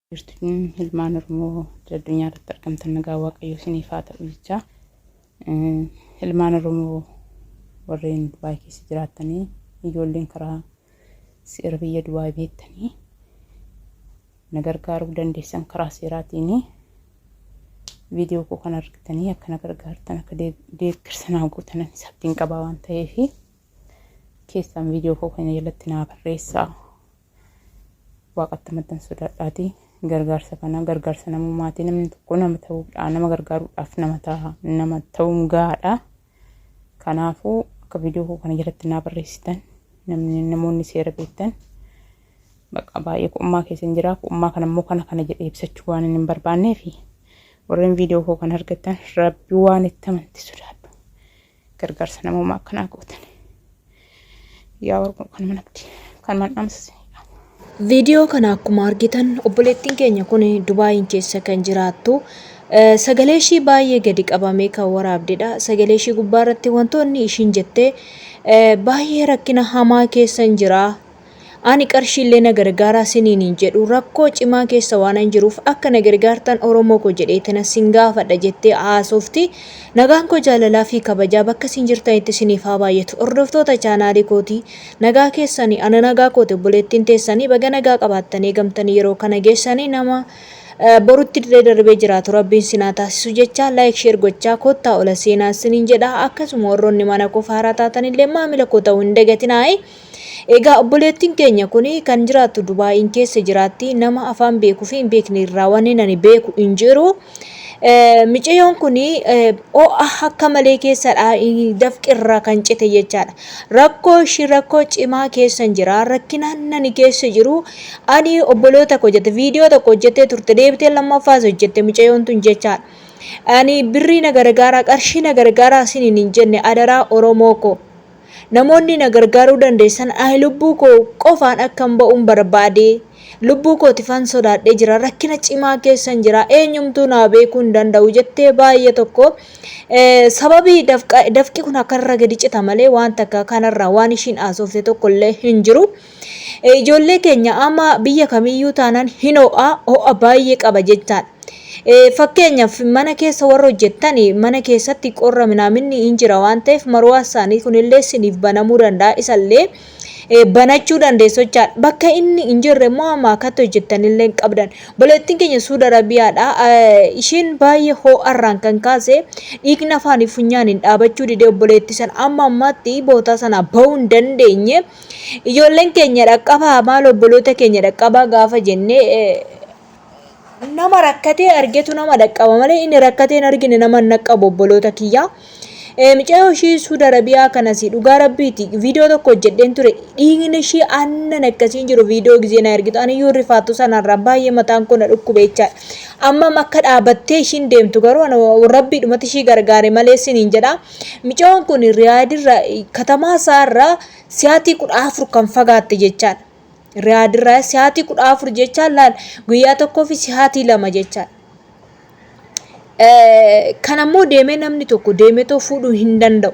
Jirtu ilmaan Oromoo addunyaa irratti argamtan, nagaa Waaqayyoo isiniif haa ta'u jecha. Ilmaan Oromoo warreen Dubaay keessa jiraattanii, ijoolleen karaa seera biyya Dubaay beektanii na gargaaruu dandeessan, karaa seeraatiin viidiyoo koo kan argitanii akka na gargaartan, akka deeggarsa naa gootan abdiin qabaa waan ta'eef, keessaan viidiyoo koo kana jalatti naa barreessaa. Waaqatti amantan sodaadhaati. Gargaarsa kana, gargaarsa namummaatii, namni tokko nama ta'uudhaan nama gargaaruudhaaf nama ta'a, nama ta'uun gahaadha. Kanaafuu akka viidiyoo koo kana jalatti naa barreessitan, namni namoonni seera beektan, bakka baay'ee qu'ummaa keessa hin jira. Qu'ummaa kana immoo kana kana jedhee ibsachuu waan hin barbaanneef, warreen viidiyoo koo kana argattan, Rabbi waan itti amanti sodaadhu. Gargaarsa namummaa akkanaa gootan. Yaa Oromoo, kanuma nabdi kanuma dhaamsa. Viidiyoo kana akkuma argitan, obboleettiin keenya kun Dubaayin keessa kan jiraattu, sagalee ishii baay'ee gadi qabamee kan waraabdedha. Sagalee ishii gubbaa irratti wantoonni ishiin jettee, baay'ee rakkina hamaa keessa hin jira. Ani qarshiillee na gargaaraa siniin hin jedhu, rakkoo cimaa keessa waan hin jiruuf akka na gargaartan Oromoo koo jedheetina sin gaafadha jettee haasofti. Nagaan koo jaalalaa fi kabajaa bakka isin jirtanitti isiniif haa baay'atu. Hordoftoota chaanaalii kootii, nagaa keessanii? Ana nagaa kooti. Obboleettiin teessanii baga nagaa qabaattanii eegamtanii yeroo kana geessanii, nama borutti dirree darbee jiraatu Rabbiin sinaa taasisu jecha, like, share gochaa kottaa ola seenaa isiniin jedha. Akkasuma warroonni mana koo haaraa taatanillee maamila koo ta'uu hin dagatinaayi. Egaa obboleettiin keenya kun kan jiraattu Dubaayin keessa jiraatti. Nama afaan beekuu fi hin beekne irraa wanni ani beeku hin jiru. Micayyoon kun ho'a akka malee keessadha, dafqirraa kan cite jechaadha. Rakkoo ishii, rakkoo cimaa keessa hin jira. Rakkina nani keessa jiru ani obboloota koo jette. Viidiyoo tokko hojjettee turte, deebitee lammaffaas hojjette micayyoon tun jechaadha. Ani birrii na gargaaraa, qarshii na gargaaraa isiniin hin jenne, adaraa Oromoo koo. Namoonni na gargaaruu dandeessan, ani lubbuu koo qofaan akkan ba'uun barbaade, lubbuu kootifan sodaadhee jira, rakkina cimaa keessan jira, eenyumtuu naa beekuu hin danda'u jettee. Baay'ee tokko sababii dafqi kun akkanarra gadi cita malee waan takka kanarraa waan ishiin haasofte tokko illee hin jiru. Ijoollee keenya, amma biyya kamiyyuu taanaan hin ho'a, ho'a baay'ee qaba jechaadha. Fakkeenyaaf mana keessa warra hojjettan, mana keessatti qorra minaaminni hin jira waan ta'eef, marwaa isaanii kunillee isiniif banamuu danda'a, isallee banachuu dandeessu jechaadha. Bakka inni hin jirre immoo amma akkatti hojjettanillee hin qabdan. Obboleettiin keenya Suudi Arabiyaadha. Isheen baay'ee ho'arraan kan kaase dhiigni afaanii funyaaniin dhaabachuu didee, obboleettii sana amma ammaatti bootaa sana bahuu hin dandeenye. Ijoolleen keenya dhaqqabaa, maal, obboloota keenya dhaqqabaa gaafa jennee, nama rakkatee argetu nama dhaqqaba malee inni rakkatee hin argine nama hin dhaqqabu, obboloota kiyyaa. Mucayyoo ishii Suudi Arabiyaa kanas, dhugaa Rabbiiti, viidiyoo tokko hojjedheen ture. Dhiigni ishii aannan akkasiin jiru viidiyoo gizee na ergitu, ani iyyuu rifaattu sanarraa baay'ee mataan koo na dhukkube jechaadha. Ammam akka dhaabattee ishiin deemtu garuu ana Rabbiidhumatti ishii gargaare malee siniin jedha. Mucayyoon kun Riyaadirra, katamaa isaarraa sa'aatii 14 kan fagaatte jechaadha. Riyaadirraa sa'aatii 14 jechaan laal, guyyaa tokkoo fi sa'aatii 2 jechaadha. Kan ammoo deemee namni tokko deemee too fuudhuu hin danda'u.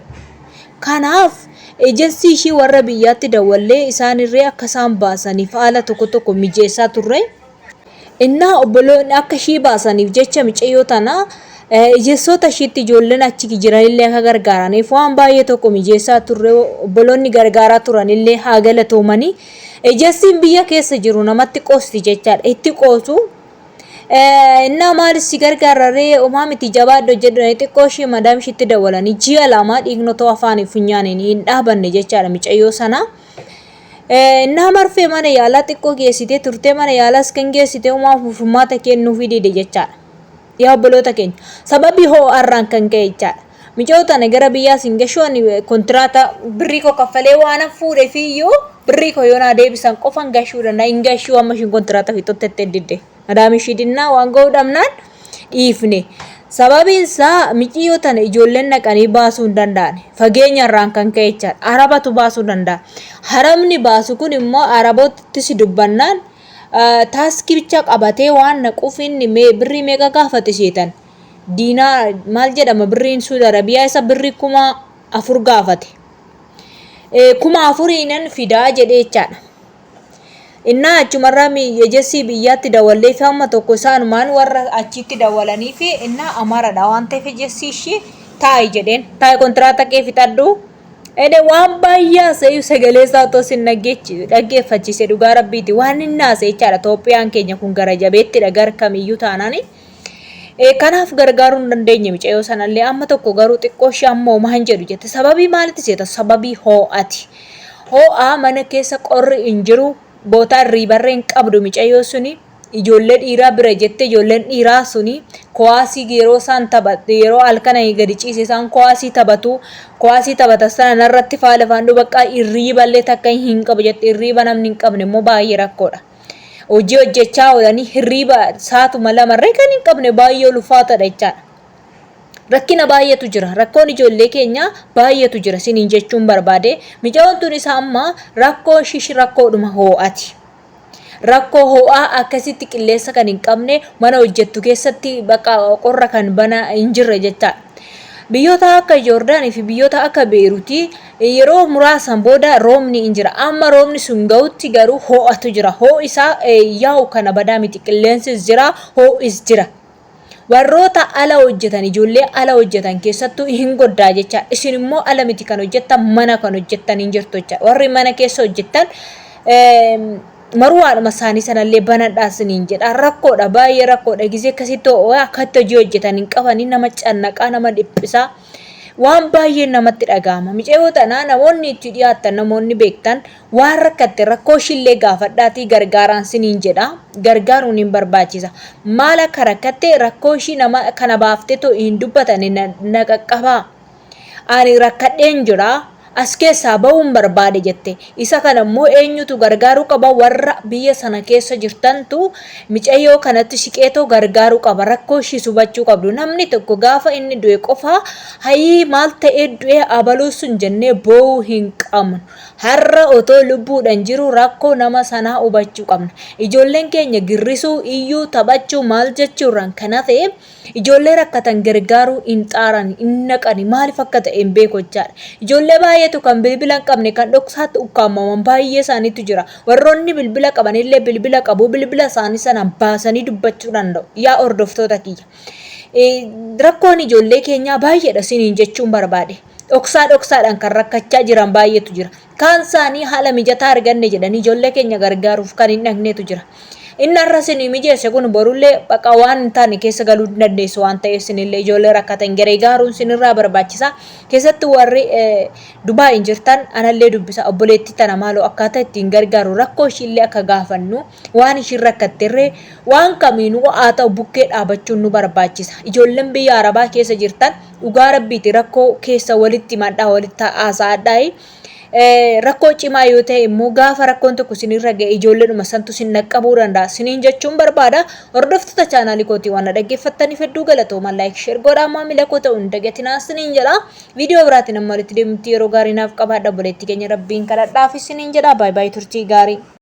Kanaaf ejensii ishii warra biyyaatti dawwallee, isaanirree akka isaan baasaniif haala tokko tokko mijeessaa turre. Innaa obboloonni akka ishii baasaniif jecha micayyoo tana ejensoota ishiitti ijoolleen achi jiranillee akka gargaaraniif waan baay'ee tokko mijeessaa turre. Obboloonni gargaaraa turanillee haa galatoomanii. Ejensiin biyya keessa jiru namatti qoosti jechaadha. Itti qoosu. Innaa maal si gargaara ree, homaa miti, jabaadhu, hojjedhu, xiqqoo ishee madaam ishiitti dawwalanii, ji'a 2 dhiigni otoo afaanii funyaaniin hin dhaabanne jechaadha micayyoo sana. Innaa marfee mana yaalaa xiqqoo geessitee turtee, mana yaalaas kan geessite homaa furmaata kennuufii dide jechaadha. Yaa obboloota keenya, sababii ho'arraan kan ka'e jechaadha. Micayyoo tana gara biyyaas hin gashu, ani kontiraata birrii koo kaffalee waan fuudheef iyyuu, birrii koo yoo naa deebisan qofan gashuu danda'a, hin gashuu amma ishiin kontiraata fixutti didde. Madaam ishii dinnaa waan ga'uu dhabnaan dhiifne. Sababiin isaa micayyoo tana ijoolleen dhaqanii baasuu hin danda'an. Fageenya irraan kan ka'e jechaadha. Arabatu baasuu danda'a. Arabni baasu kun immoo Araboottis dubbannaan taaskii bicha qabatee waan naquuf, inni birrii meeqa gaafate seetan? Diinaa maal jedhama, birriin Suudi Arabiyaa isa birrii 4,000 gaafate. 4,000nan fidaa jedhee jechaadha. Innaa achumarraa ejensii biyyaatti dawalleefi hamma tokko isaanumaan warra achitti dawalaniifi innaa Amaaradha waan ta'eef ejensii ishii taa'i jedheen. Taa'i kontiraata kee fixadhu. Ede waan baay'ee haasa'eeyu sagalee isaa otoo sin dhaggeeffachiise dhugaa rabbiiti waan inni haasa'e jechaadha. Itoophiyaan keenya kun gara jabeettidha gar kamiyyuu taanaani. Kanaaf gargaaruu hin dandeenye micayoo sanallee amma tokko garuu xiqqoo ishee amma homaa hin jedhu jette. Sababii maalitti seeta? Sababii hoo'ati. Hoo'aa mana keessa qorri hin jiru bootaa irriibarree hin qabdu micayoo suni. Ijoollee dhiiraa bira jette ijoolleen dhiiraa suni kowaasii yeroo isaan taphat yeroo halkan gadi ciise isaan kowaasii taphatu kowaasii taphatan sana narratti faa lafaan dhubaqqaa irriiballee takka hin qabu jette irriiba namni hin qabne immoo baay'ee rakkoodha. Hojii hojjechaa oolanii hirriiba saatuma lamarree kan hin qabne baay'ee ulfaataadha jechaadha. Rakkina baay'eetu jira. Rakkoon ijoollee keenyaa baay'eetu jira siniin jechuun barbaade. Micayoon tun isa amma rakkoo shishi rakkoodhuma hoo'ati. Rakkoo ho'aa akkasitti qilleensa kan hin qabne mana hojjettu keessatti bakka qorra kan bana hin jirre jechaadha. Biyyoota akka Joordaanii fi biyyoota akka Beeruutii yeroo muraasan booda roobni hin jira. Amma roobni sun gahutti garuu ho'atu jira. Ho'i isaa yaa'u kana badaa miti. Qilleensis jira, ho'is jira. Warroota ala hojjetan, ijoollee ala hojjetan keessattuu hin goddaa jecha. Isin immoo ala miti kan hojjettan, mana kan hojjettan hin jirtu jecha. Warri mana keessa hojjettan maruwaadhuma isaanii sanallee banadhaa isiniin jedha. Rakkoodha, baay'ee rakkoodha. Gizee akkasitti ho'oo akkatti hojii hojjetan hin qabanii nama cannaqaa, nama dhiphisaa. Waan baay'een namatti dhaga'ama. Micayoo tanaa namoonni itti dhiyaattan, namoonni beektan waan rakkatte rakkoo ishiillee gaafadhaatii gargaaraan siniin jedha. Gargaaruun hin barbaachisa. Maal akka rakkatte rakkoo ishii nama kana baafteetoo hin dubbatane na qaqqabaa. Ani rakkadheen jira. As keessaa ba'uun barbaade jette. Isa kana immoo eenyutu gargaaruu qaba? Warra biyya sana keessa jirtantu micayyoo kanatti siqeetoo gargaaruu qaba. Rakkoo ishiis hubachuu qabdu. Namni tokko gaafa inni du'e qofa hayii maal ta'ee du'e abaluu sun jennee boo'uu hin qabnu. Har'a otoo lubbuudhan jiru rakkoo nama sanaa hubachuu qabna. Ijoolleen keenya girrisuu, iyyuu, taphachuu maal jechuurraan kan hafe ijoollee rakkatan gargaaruu hin xaaran, hin naqani maaliif akka ta'e hin beeku jechaadha. Ijoollee baay'eetu kan bilbila hin qabne kan dhoksaatti ukkaamaman baay'ee isaaniitu jira. Warroonni bilbila qabanillee bilbila qabu bilbila isaanii sana baasanii dubbachuu danda'u. Yaa hordoftoota kiyya. Rakkoon ijoollee keenyaa baay'eedha isiniin jechuun barbaade. Dhoksaa dhoksaadhaan kan rakkachaa jiran baay'eetu jira. Kaan isaanii haala mijataa arganne jedhanii ijoollee keenya gargaaruuf kan hin dhaqneetu jira. Inni har'a isinii mijeesse kun borullee baqa waan hin taane keessa galuu hin dandeessu waan ta'eef isinillee ijoollee rakkatan gargaaruun isinirraa barbaachisa. Keessattuu warri Dubaayin jirtan anallee dubbisa obboleettii tana maaloo akkaataa ittiin gargaaru rakkoo ishiillee akka gaafannu waan ishiin rakkatterree waan kamiinuu haa ta'u bukkee dhaabachuun nu barbaachisa. Ijoolleen biyya Arabaa keessa jirtan dhugaa rabbiiti rakkoo keessa walitti himadhaa walitti haasa'adhaa. Rakkoo cimaa yoo ta'e immoo gaafa rakkoon tokko isinirra ga'e ijoolleedhuma santu isin dhaqqabuu danda'a. Isiniin jechuun barbaada. Hordoftoota chaanaalii kootii waan na dhaggeeffattaniif hedduu galatooma. Like share godhaa maamila koo ta'uu hin dagatinaa isiniin jedha. Viidiyoo biraatiin amma walitti deemutti yeroo gaarii naaf qabaadha. Obboleettii keenya rabbiin kadhadhaaf isiniin jedha. Baay baay turtii gaarii.